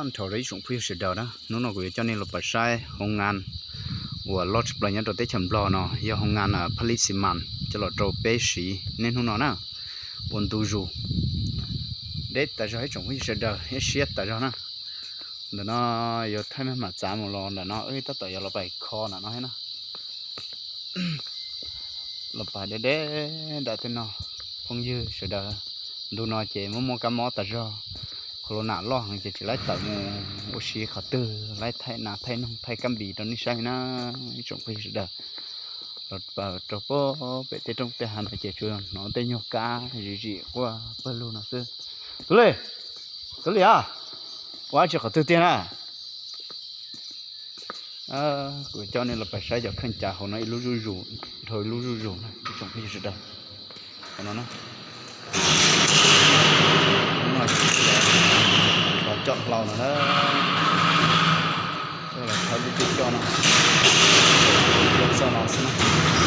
Nrhau rau ib tsoom phooj ywg sawv daws na, hnub no kuv yuav coj nej los pab saib hoo nga uas loj tshaj plaws nyob rau teb chaws Nplog no, yog hoo nga phab lib xi mas coj los rau peb siv niaj hnub no na. Ua ntu zus deb tas zog ib tsoom phooj ywg sawv daws, ib siab tas zog na. Ntawm no yuav thaij maj mam txav mus los ntawm no, wb tab tom yuav los pais kho ntawm no thiab na. Los pais deb deb nram tej no, phooj ywg sawv daws. Ntu no ces muaj muaj kab mob tas zog, corona loj heev ces tsis laib tawm mus ua si qhov twg, laib thaij nas thaij noog thaij kab npis rau nej saib na, ib tsoom phooj ywg sawv daws. Los pais rau pem tej roob tej hav no ces tsuas hnov tej nyuag kab zim zim quaj pawg lug no xwb. Tus li, tus li a, ua dab tsi qhov twg tiag na? Kuv coj nej los pais saib cov kheej cav hauv no ib lub zuj zus, dhau ib lub zuj zus na ib tsoom phooj ywg sawv daws. Hauv no na, los coj hlau no na, los thawb lub twg coj no, coj txoj no xwb na.